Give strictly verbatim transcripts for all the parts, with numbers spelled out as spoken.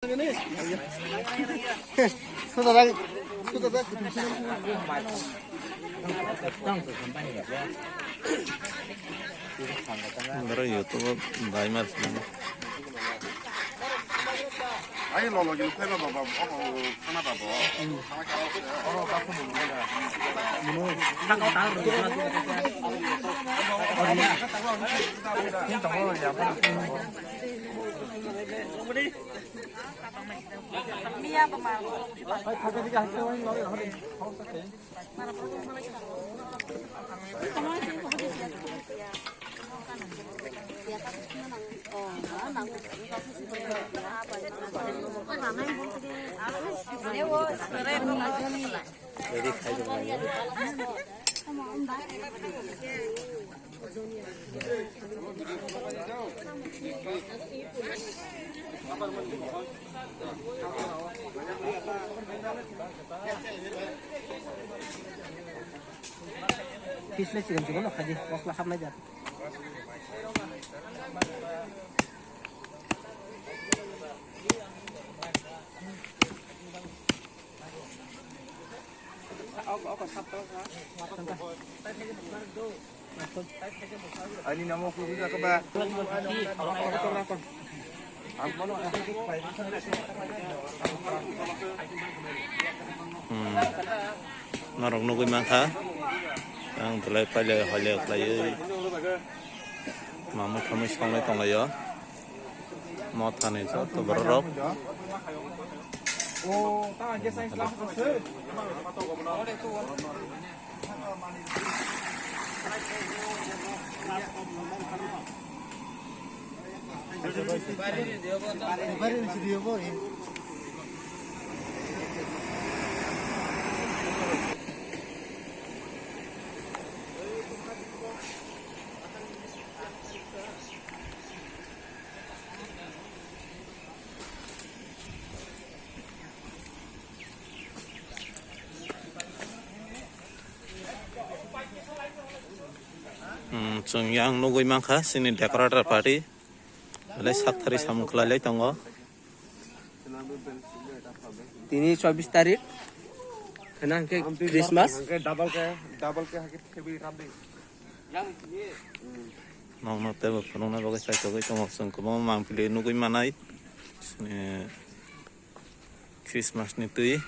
Oro YouTube o dai mar sini. Ai lolo gil khaiba baba, obo khana baba. Pisle chikon chikon no khaji, mosla hapnai jat. Ani namo kudu ka ba. Hmm. Norok nugui mankha. Ang belai pailai hoilai khlaiwi. Mamui thamui songlai tonglaio. Mothani joto bororok. Hmm, chwng yang nugui mankha chini decorator party. Belai sak thari samung khlai lai tongo. Tini chobbish tarik. Khana hwnkhe Christmas. Double ke, double ke hake thebi ramdi. Nokno teibo phunukna bagwi chaitogwi tongo chwng kwbangma mangpili nugui manai. Eh, Christmas ni twi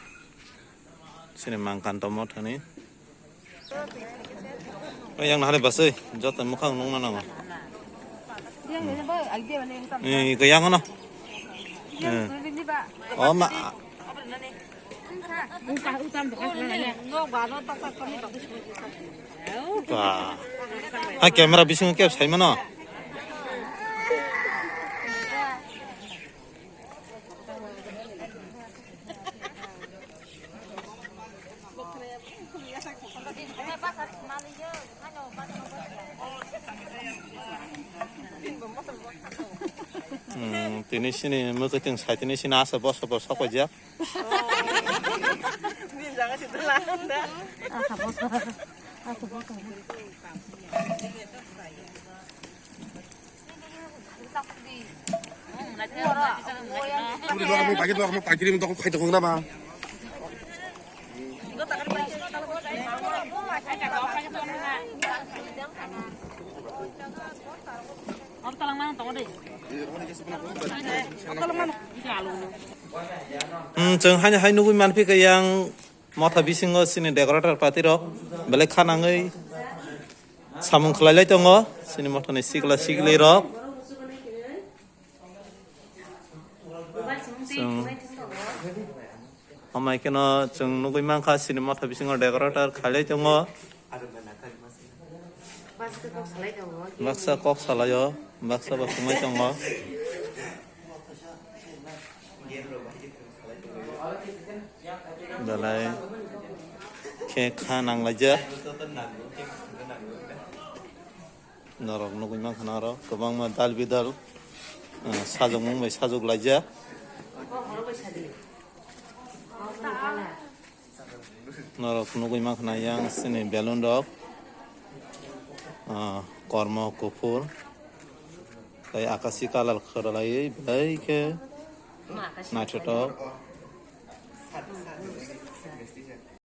sini mangkan tomo thani. Yang nahale basui joto mukhang nungna nango. Yang ini boy, idea mana yang sama? Eh, ke yang ano? Yang ini, Pak. Oh, ma. Utang, utang bekas mana ya? Wah. Hai, kamera bising kep sai mano. Hmm, tini sini mwkhwtwng sai tini sini asa boso boso kojak. Puri dor mo pagi dor mo pagi rim dok khai dok na ba. Hmm, chwng haino hai nugui manphi kha yang motha bisingo chini decorator party rok belai kha nangwi samung khlai lai tongo chini mothani sikla sikli rok. Chwng, hamai kheno chwng nugui mankha chini motha bisingo decorator khailai tongo. Baksa kok salaio, baksa bo swngwi tongo. Belai khe kha nanglaijak. Norok nugui mankha norok kwbangma dal bidal, ah, sajokmung bai sajok laijak. Norok nugui mankha yang sini balloon rok, ah, kormo kuphur tei akashi colour khwrwlaiwi belai khe Naithotok.